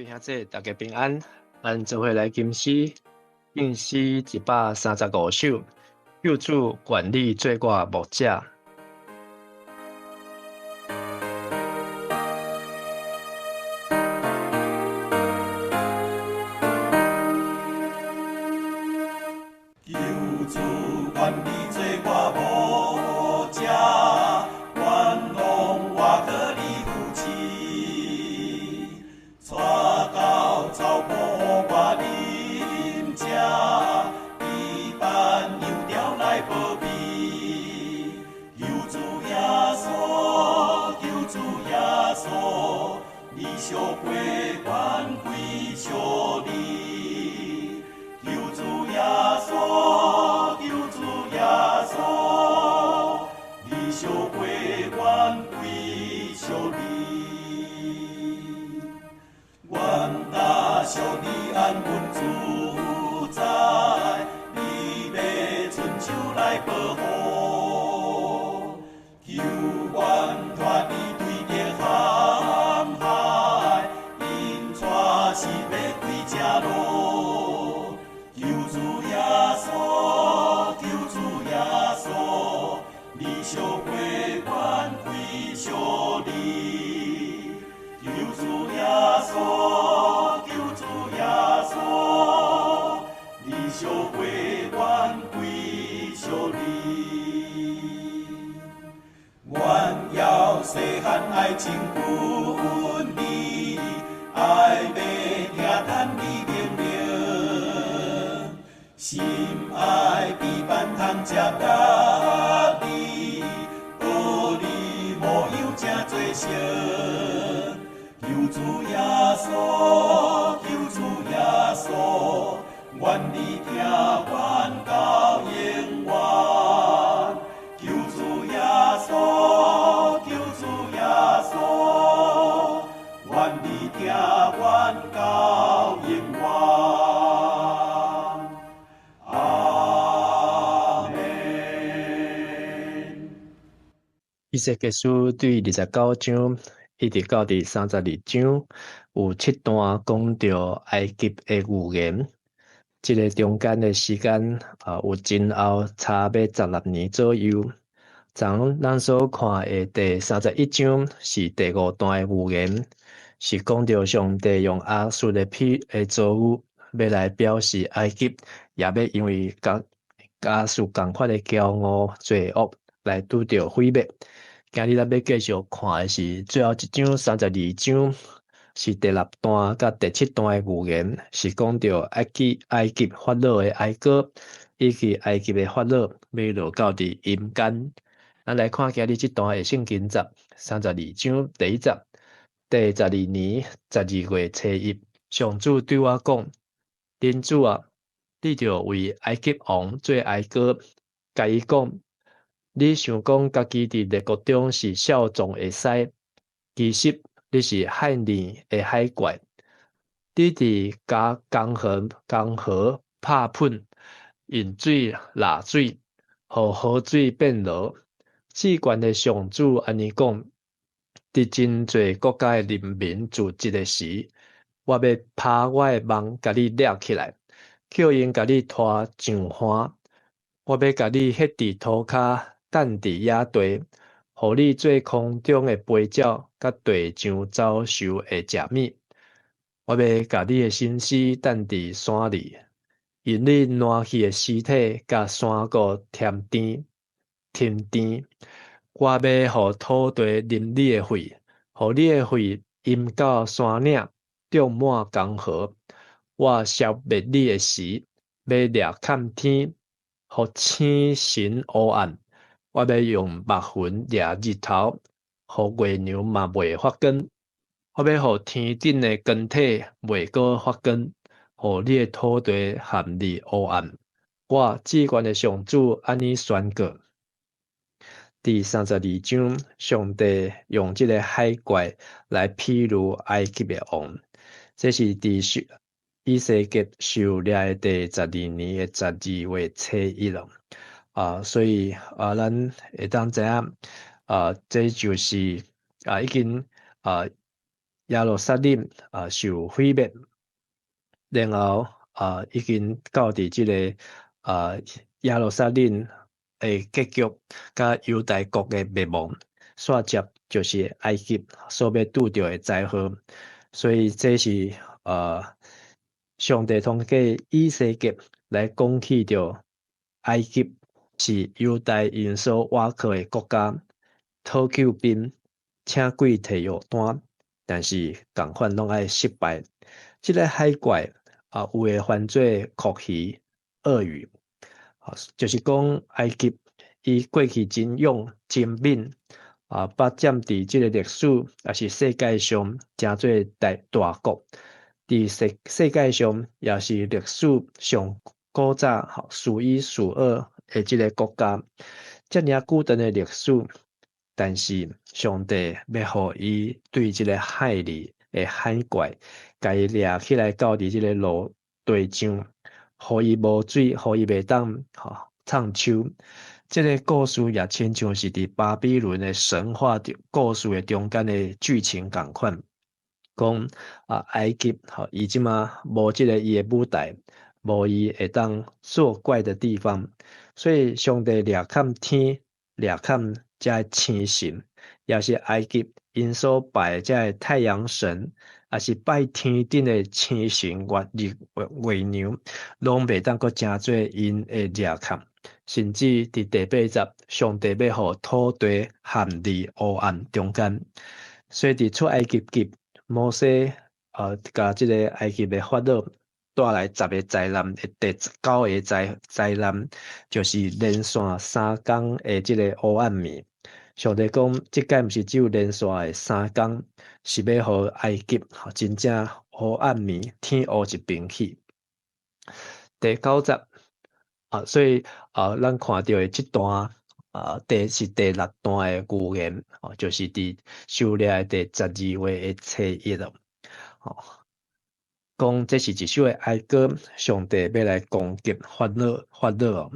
位兄弟，大家平安。咱做伙來吟詩，敬詩135首。救主願你做我牧者。求主願你做我牧者，願攏我靠你扶持，帶到草埔予我啉食，伊放羊條來保庇。求主耶穌，求主耶穌，你小過願歸屬你。求主耶穌，求主耶穌，你小過願歸屬你。願搭屬你安穩自在，你欲伸手來保護，求阮脫離對敵陷害，𪜶帶是欲歸正路。求主耶穌，求主耶穌，你小過願歸屬你。求主耶穌，求主耶穌，你小過願歸屬你。阮猶細漢愛親近你，愛欲聽趁你命令，心愛彼盼通接納你，學你模樣成做成。求主耶穌，求主耶穌，願你聽阮到永遠。求主耶穌，求主耶穌，願你聽阮到永遠。阿們。以西結書對29章一直到第32章，有七段講著埃及的預言。這个中間的時間啊，有前後差欲16年左右。昨咱所看的第31章是第五段的預言，是講著上帝用亞述的譬的遭遇，欲來表示埃及也欲因為佮亞述仝款的驕傲罪惡來拄著毀滅。今日咱欲繼續看的是最後一章32章，是第六段佮第七段的預言，是講著埃及法老的哀歌，以及埃及的法老欲落到佇陰間。咱來看今日這段的聖經節，32章第一節，第12年12月初一，上主對我講：人子啊，你著為埃及王做哀歌，共伊講：你想講家己佇列國中是少壯的獅，其實你是亥年的海怪。你佇江江河江河拍噴，引水抐水，予河水變濁。至懸的上主按呢講：佇真濟國家的人民聚集的時，我欲拋我的網共你掠起來，叫𪜶共你拖上岸。我欲共你歇佇塗跤，擲佇野地，予你做空中的飛鳥，佮地上走獸的食物。我欲共你的身屍擲佇山裡，用你爛去的屍體共山谷添甜添甜。我欲予土地啉你的血，予你的血淹到山嶺，漲滿江河。我消滅你的時，欲掠崁天，予星辰烏暗。我欲用密雲掠日頭，予月娘嘛袂發光。我欲予天頂的光體袂閣發光，予你的土地陷入烏暗。我至懸的上主按呢宣告。第32章，上帝用這个海怪來譬喻埃及的王。這是佇以西結受掠的第12年的12月初一咯。啊，所以啊，咱會當知影啊，這就是啊，已經啊，耶路撒冷啊受毀滅，然後啊已經到佇這个啊耶路撒冷的結局，佮猶大國的滅亡，煞接就是埃及所欲拄著的災禍，所以這是上帝通過以西結來講起著埃及是猶大𪜶所倚靠的國家，討救兵，請鬼提藥單，但是仝款攏愛失敗。這个海怪啊，有的翻做蛞蝓、鱷魚，就是講埃及伊過去真勇真敏啊，捌佔佇這个歷史，也是世界上誠做大大國，佇世世界上也是歷史上古早數一數二的這个國家，遮爾久長的歷史，但是上帝欲予伊對這个海裡的海怪，共伊掠起來到佇這个陸地上，予伊無水，予伊袂當吼藏秋。這个故事也親像是佇巴比倫的神話故事的中間的劇情仝款，講啊埃及吼伊這馬無這个伊的舞台，無伊會當作怪的地方，所以上帝掠崁天，掠崁遮个星神，也是埃及𪜶所拜的遮个太陽神，也是拜天頂的星神月日月娘，攏袂當閣成做𪜶的掠崁。甚至佇第八節，上帝欲予土地陷佇黑暗中間。所以佇出埃及記，摩西共這个埃及的法老帶來十个災難的第九个災災難，就是連續三工的這个黑暗暝。上帝講，這擺毋是只有連續的三工，是欲予埃及真正黑暗暝，天烏一邊去。第九節啊，所以啊，咱看著的這段啊，第是第六段的預言，哦，就是佇狩獵的第十二話的初一咯。哦，講這是一首的哀歌，上帝欲來攻擊法老，法老。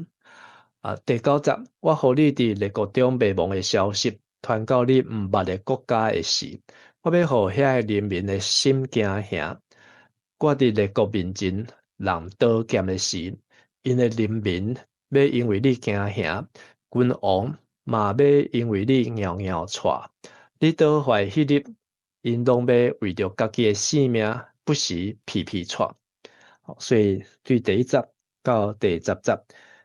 啊，第九節，我予你佇列國中滅亡的消息，傳到你毋捌的國家的時，我欲予遐个人民的心驚嚇。我佇列國面前弄刀劍的時，𪜶的人民欲因為你驚嚇，君王嘛欲因為你搖搖掣。你倒壞彼日，𪜶攏欲為著家己的性命，不時皮皮掣。所以對第一節到第十節，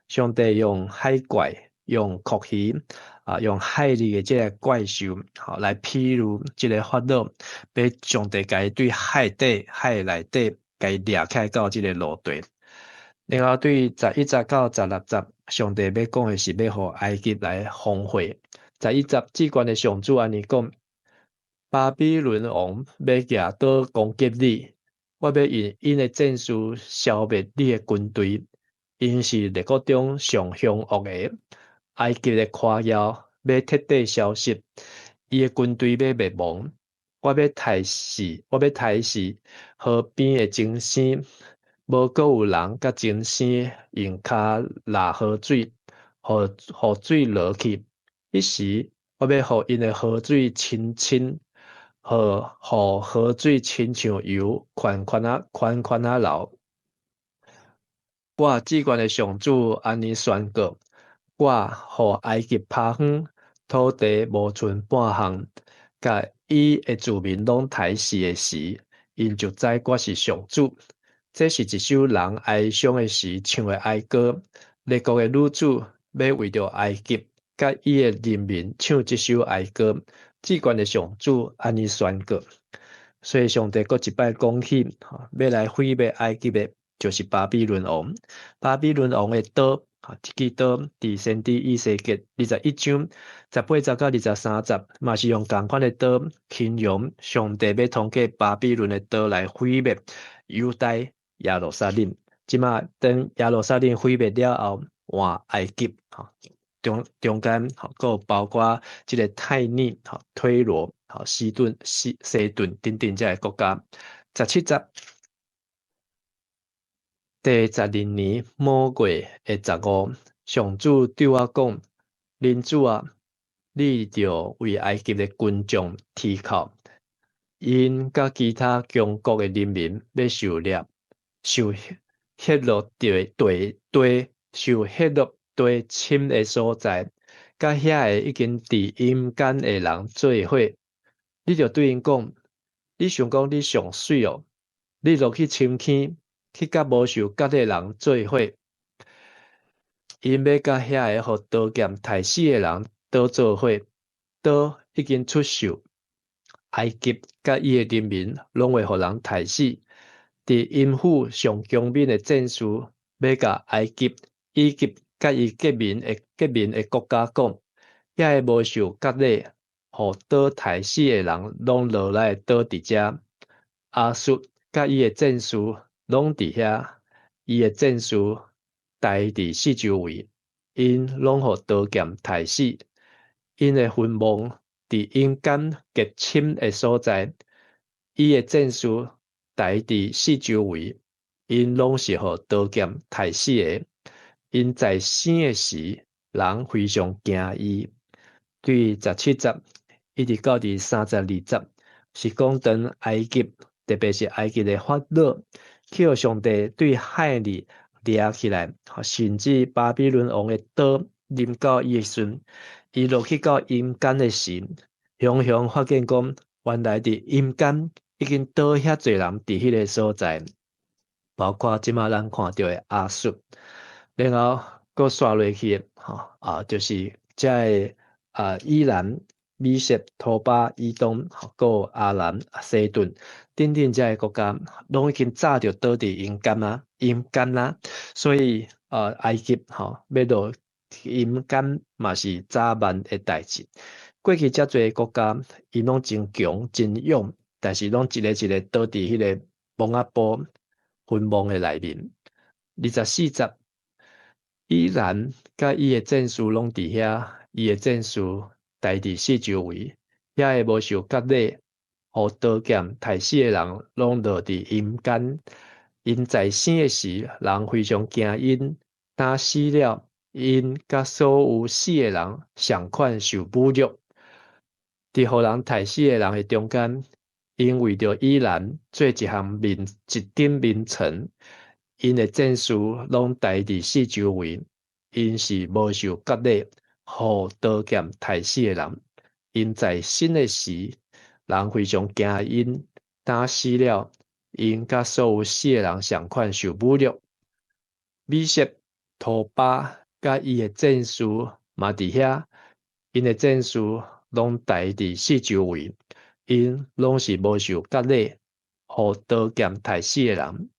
上帝用海怪、用蛞蝓啊、用海裡的這个怪獸，吼來比喻這个法老，欲上帝共伊對海底、海內底，共伊掠起來到這个陸地。然後對十一節到十六節，上帝欲講的是欲予埃及來荒廢。十一節，至懸的上主按呢講：巴比倫王欲舉刀攻擊你，我欲用𪜶的戰士消滅你的軍隊。𪜶是列國中上兇惡的，埃及的誇耀欲徹底消失，伊的軍隊欲滅亡。我欲刣死，我欲刣死河邊的精牲，無閣有人共精牲用跤抐河水，予予水落去。彼時，我欲予𪜶的河水清清，予予河水親像油，寬寬仔寬寬仔流。我至懸的上主按呢宣告：我予埃及拋荒，土地無賰半項，共伊的子民攏刣死的時，𪜶就知我是上主。這是一首人哀傷的時唱的哀歌。列國的女子欲為著埃及佮伊的人民唱這首哀歌。至懸的上主按呢宣告。所以上帝閣一擺講起，欲來毀滅埃及的，就是巴比倫王。巴比倫王的刀，這支刀佇先知以西結二十一章十八節到二十三節，嘛是用仝款的刀形容上帝欲通過巴比倫的刀來毀滅猶大耶路撒冷。這馬等耶路撒冷毀滅了後，換埃及，中中間吼，閣有包括這个泰尼、推羅、西頓、西西頓等等這个國家。十七節，第十二年卯月的十五，上主對我講：人子啊，你著為埃及的軍將啼哭， 𪜶佮其他強國的人民欲受掠，受歇落地地地，受歇落地深的所在，佮遐个已經佇陰間的人做伙。你著對𪜶講：你想講你上媠哦？你落去深坑，去佮無受割禮的人做伙。𪜶欲佮遐个予刀劍刣死的人倒做伙，刀已經出售。埃及佮伊的人民攏會予人刣死。佇陰府上強猛的戰士，欲共埃及以及佮伊結盟的國家講，遐个無受割禮，予刀刣死的人，攏落來倒佇遮。亞述佮伊的戰士攏佇遐，伊的戰士待佇四周圍，𪜶攏予刀劍刣死。𪜶的墳墓佇陰間極深的所在，伊的戰士待佇四周圍，𪜶攏是予刀劍刣死的。𪜶在生的時，人非常驚伊。對17節一直到佇32節，是講當埃及，特別是埃及的法老，去予上帝對海裡掠起來，甚至巴比倫王的刀臨到伊的時陣，伊落去到陰間的時，雄雄發現講，原來佇陰間已經倒遐濟人佇彼个所在，包括這馬咱看著的亞述，然後閣紲落去的，吼啊，就是這个啊，以攔、米設、陀巴、以東，閣有亞蘭、西頓等等這个國家，攏已經早就倒佇陰間啊，陰間啦，所以啊，埃及吼欲落陰間嘛是早晚的代誌。過去遮濟國家，𪜶攏真強真勇，但是攏一个一个倒佇彼个墓仔埔墳墓的內面。24節，以攔佮伊的戰士攏佇遐，伊的戰士待佇四周圍，遐個無受割禮，予刀劍刣死的人，攏落佇陰間。𪜶在生的時，人非常驚𪜶，若死了，𪜶佮所有死的人仝款受侮辱。佇予人刣死的人的中間，𪜶為著以攔做一項眠一頂眠床，𪜶的戰士攏待佇四周圍，𪜶是無受割禮，予刀劍刣死的人。𪜶在生的時，人非常驚𪜶，若死了，𪜶佮所有死的人仝款受侮辱。米設、陀巴佮伊的戰士嘛佇遐，𪜶的戰士攏待佇四周圍，𪜶攏是無受割禮，予刀劍刣死的人。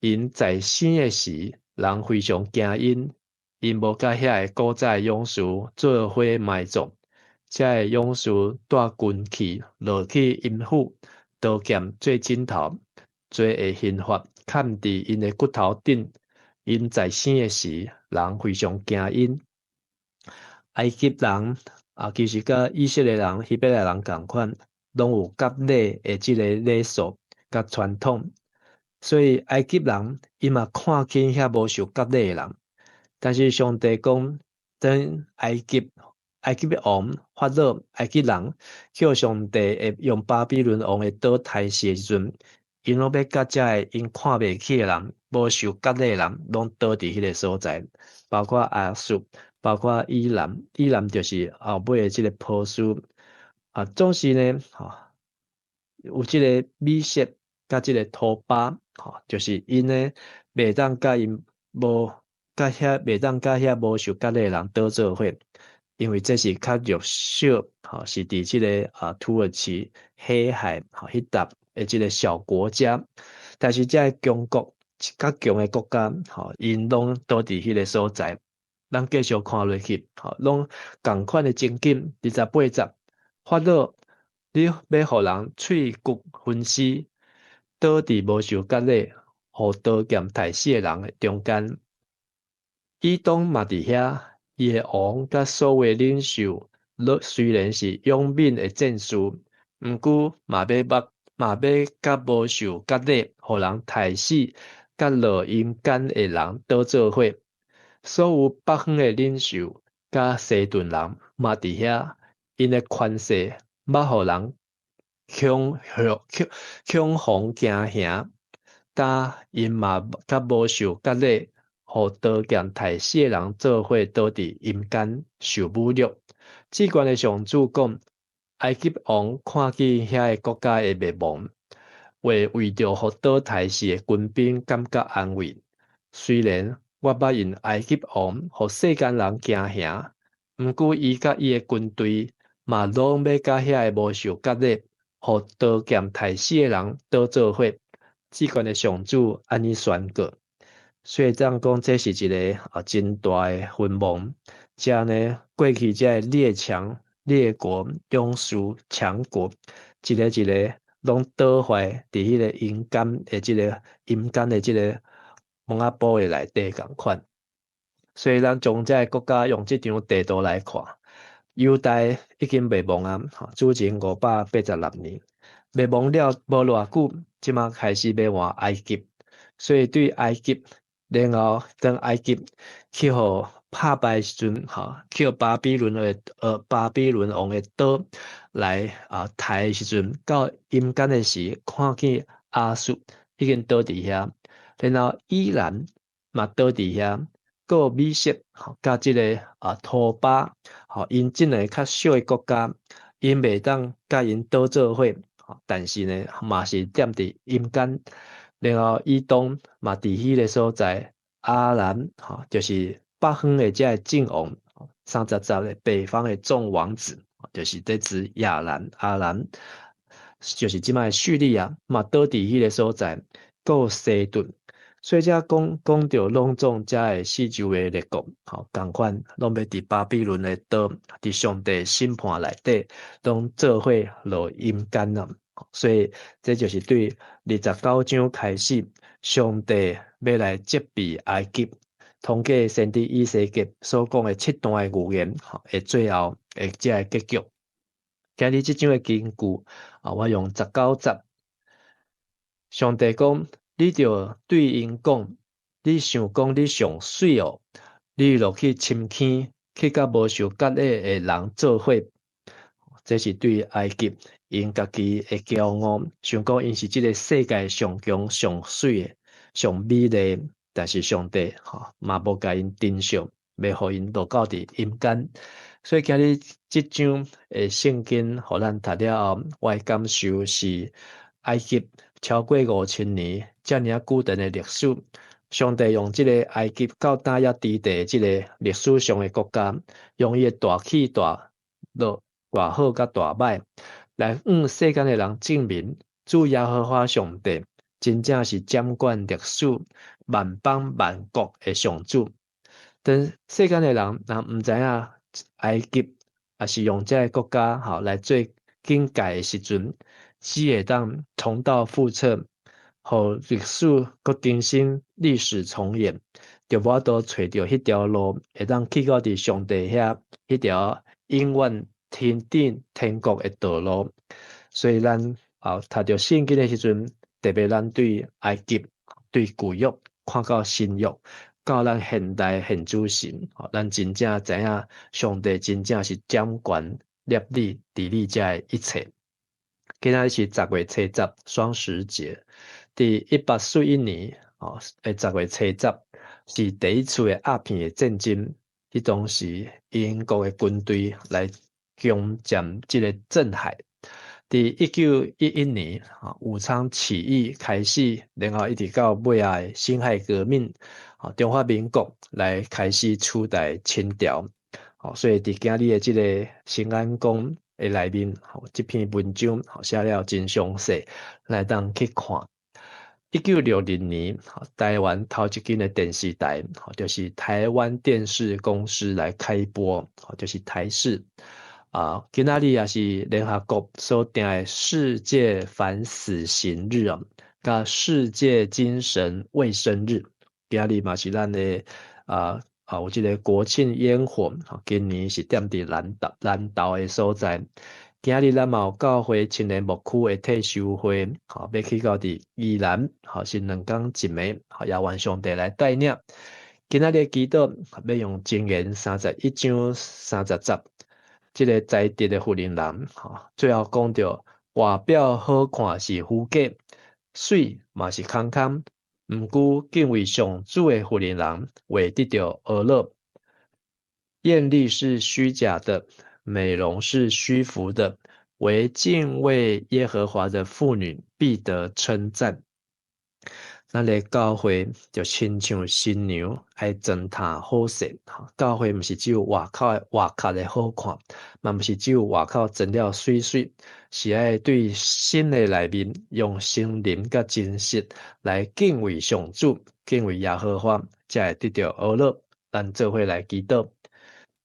𪜶在生的時，人非常驚𪜶，𪜶無佮遐个古早的勇士做伙埋葬，遮个勇士帶軍器落去陰府，刀劍做枕頭，罪的刑罰崁佇𪜶的骨頭頂。𪜶在生的時，人非常驚𪜶。埃及人啊，其實佮以色列人、希伯來人仝款，攏有割禮的這个禮數佮傳統，所以埃及人伊嘛看輕遐無受割禮的人。但是上帝講，當埃及的王法老埃及人叫上帝會用巴比倫王的刀刣死的時陣，𪜶攏欲共遮个𪜶看袂起的人、無受割禮的人，攏倒佇彼个所在，包括亞述，包括以攔，以攔就是後尾的這个波斯。啊，總是呢，吼，有這个米設佮這个陀巴，吼，就是𪜶呢，袂當佮𪜶無佮遐袂當佮遐無受割禮的人倒做伙，因為這是較弱小，吼，是佇這个啊土耳其黑海吼彼搭的這个小國家，但是這个強國較強的國家，吼，𪜶攏倒佇彼个所在。咱繼續看落去，吼，攏仝款的情景。28節，法老，你欲予人喙骨分屍，倒佇無受割禮、予刀劍刣死的人的中間。以東嘛佇遐，伊的王佮所有領袖，雖然是勇猛的戰士，毋過嘛欲捌嘛欲佮無受割禮、予人刣死、佮落陰間的人倒做伙。所有北方的領袖佮西頓人嘛佇遐，𪜶的權勢捌予人恐嚇恐惶驚嚇，但𪜶嘛較無受割禮，予刀劍刣死的人做伙倒佇陰間受侮辱。至懸的上主講，埃及王看見遐个國家的滅亡，會為著予刀刣死的軍兵感覺安慰。雖然我捌用埃及王予世間人驚嚇，毋過伊佮伊的軍隊嘛攏欲佮遐个無受割禮，予刀劍刣死的人倒做伙。至懸的上主按呢宣告。所以當講這是一个真大的昏亡。遮呢過去這个列強列國勇士強國，一个一个攏倒壞佇彼个陰間的這个陰間的這个甕仔埔的內底仝款。所以咱將這个國家用這張地圖來看，猶大已經滅亡啊，主前586年滅亡了無偌久，這馬開始欲換埃及，所以對埃及，然後當埃及去予拍敗時陣，吼，去予巴比倫王的刀來刣的時陣，到陰間的時，看見亞述已經倒佇遐，然後以蘭嘛倒佇遐，閣有米設佮這个托巴，吼，𪜶這兩个較小的國家，𪜶袂當佮𪜶倒做伙，但是呢，嘛是踮佇陰間，然後以東嘛佇彼个所在，亞蘭吼，就是北方的這个眾王，30節的北方的眾王子，就是這指亞蘭，亞蘭就是這擺敘利亞嘛倒佇彼个所在，閣有西頓，所以遮講講著攏總遮个四周的列國，吼，仝款攏欲佇巴比倫的刀，佇上帝審判內底，攏做伙落陰間啊。所以這就是對29章開始，上帝欲來責備埃及，通過先知以西結所講的七段的預言，的最後的這个結局。今日這章的經句啊，我用19節，上帝講，你著對𪜶講，你想講你上媠哦，你落去深坑，去佮無受割禮的人做伙，這是對埃及𪜶家己的驕傲，想講𪜶是這个世界上強、上媠的、上美麗，但是上帝吼嘛無共𪜶珍惜，欲予𪜶落到佇陰間。所以今日這章的聖經，予咱讀了後，我的感受是埃及超過5000年遮爾仔久長的歷史，上帝用這个埃及到今猶佇地這个歷史上的國家，用伊的大起大落、大好佮大歹，來向世間的人證明，主耶和華上帝真正是掌管歷史、萬邦萬國的上主。當世間的人若毋知影埃及抑是用這个國家吼來做警戒的時陣，只會當重蹈覆轍，予歷史閣重新歷史重演，就無法度揣著彼條路，會當去到佇上帝遐彼條永遠天頂天國的道路。所以咱讀著聖經的時陣，特別咱對埃及、對舊約看到新約，到咱現代現主時，咱真正知影上帝真正是掌權攝理治理這个一切。今仔日是10月初10雙十節，佇1841年吼的10月初10是第一次的鴉片的戰爭，彼當時英國的軍隊來攻佔這个鎮海。佇1911年，武昌起義開始，然後一直到尾仔的辛亥革命，中華民國來開始取代清朝。所以佇今日的這个新安宮的內面，這篇文章寫了真詳細，來當去看。1960年，台灣頭一間的電視台，就是台灣電視公司來開播，就是台視。今仔日也是聯合國所定的世界反死刑日啊，佮世界精神衛生日。今仔日嘛是咱的有這个國慶煙火，今年是踮佇南投的所在。今日咱嘛有教會青年牧區的退修會，欲去到佇宜蘭，是2工一暝，也願上帝來帶領。今仔日祈禱欲用箴言31章30節。這个才智的婦人，最後講著外表好看是虛假，媠嘛是空空。毋過敬畏上主的婦人會得著呵咾。豔麗是虛假的，美容是虛浮的，惟敬畏耶和華的婦女必得稱讚。咱的教會就親像新娘愛妝奅好勢，教會毋是只有外口的外殼的好看，嘛毋是只有外口妝了媠媠，是愛對心的內面用心靈佮真實來敬畏上主，敬畏耶和華，才會得著呵咾。咱做伙來祈禱，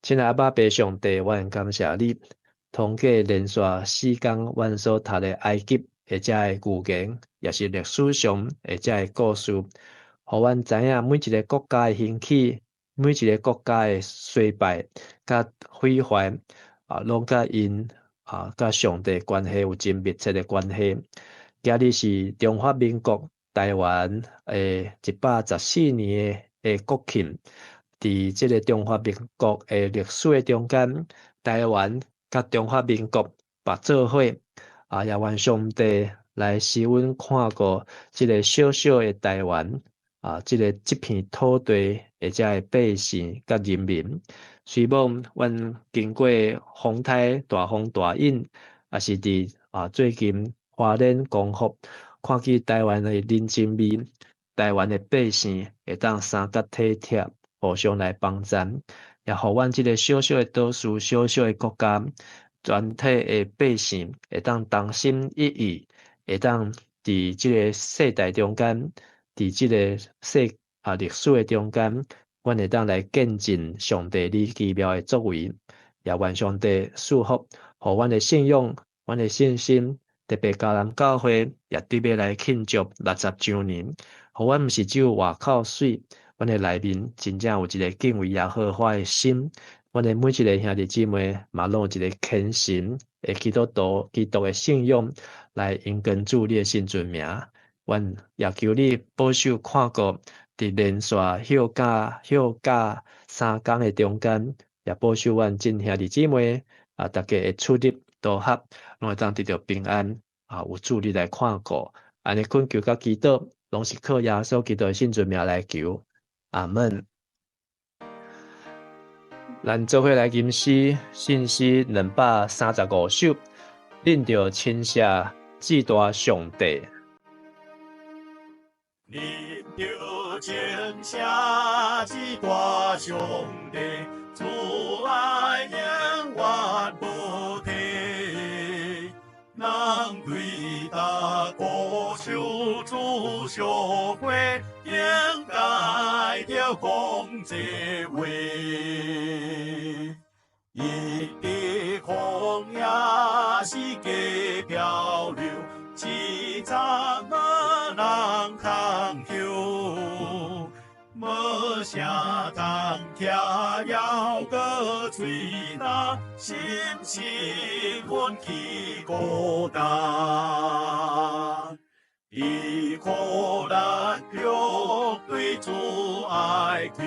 親愛阿爸父上帝，阮感謝你，通過連續四工，阮所讀的埃及的這个預言，也是歷史上的這个故事，予阮知影每一个國家的興起，每一个國家的衰敗佮毀壞，啊，攏佮𪜶啊，佮上帝關係有真密切的關係。今日是中華民國台灣的114年的國慶，佇這个中華民國的歷史的中間，台灣佮中華民國縛做伙。啊！也願上帝來使阮看顧這个小小的台灣啊，這个這片土地的這个百姓佮人民。雖罔阮經過風颱大風大雨，也是佇啊最近花蓮光復，看見台灣的人情味，台灣的百姓會當相佮體貼，互相來幫贊，也予阮這个小小的島嶼、小小的國家，全體的百姓會當同心一意，會當佇這个世代中間，佇這个世啊歷史的中間，阮會當來見證上帝你奇妙的作為，也願上帝賜福，予阮的信仰、阮的信心，特別迦南教會也準備來慶祝60週年，予阮毋是只有外口媠，阮的內面真正有一个敬畏耶和華的心。阮的每一个兄弟姊妹嘛，攏有一个虔誠的基督徒、基督的信仰來榮光主你的聖尊名。阮也求你保守看顧，佇連續休假3工的中間，也保守阮眾兄弟姊妹啊，大家會出入都合，攏會當得著平安啊！有主你來看顧，按呢懇求佮祈禱，攏是靠耶穌基督的聖尊名來求。阿門。咱做伙來吟詩，信詩235首，恁著稱謝至大上帝。恁著稱謝至大上帝，慈愛永遠無停。人對逐國受主相會，應該著講這話。伊佇曠野四界漂流，淒慘無人通救，無啥通徛，猶閣喙焦，心神阮去孤單。佇苦難中對主哀求，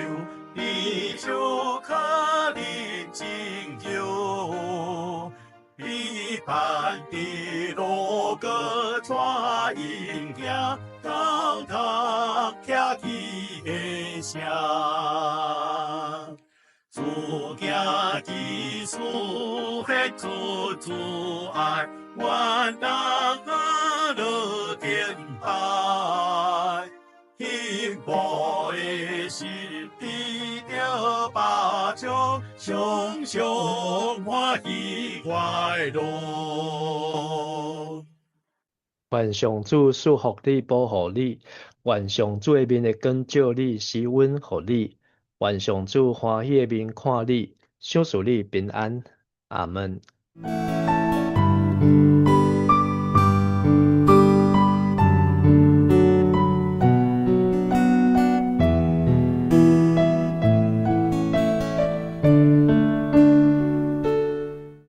佇手跤恁拯救，彼盼佇路閣帶𪜶行，到頭徛起的城。主行奇事，顯出慈愛，願人樂敬拜。幸福的心得著飽足，常常歡喜快樂。願上主賜福你，保護你；願上主的面會光照你，施恩予你；願上主歡喜的面看你，賞賜你平安。阿門。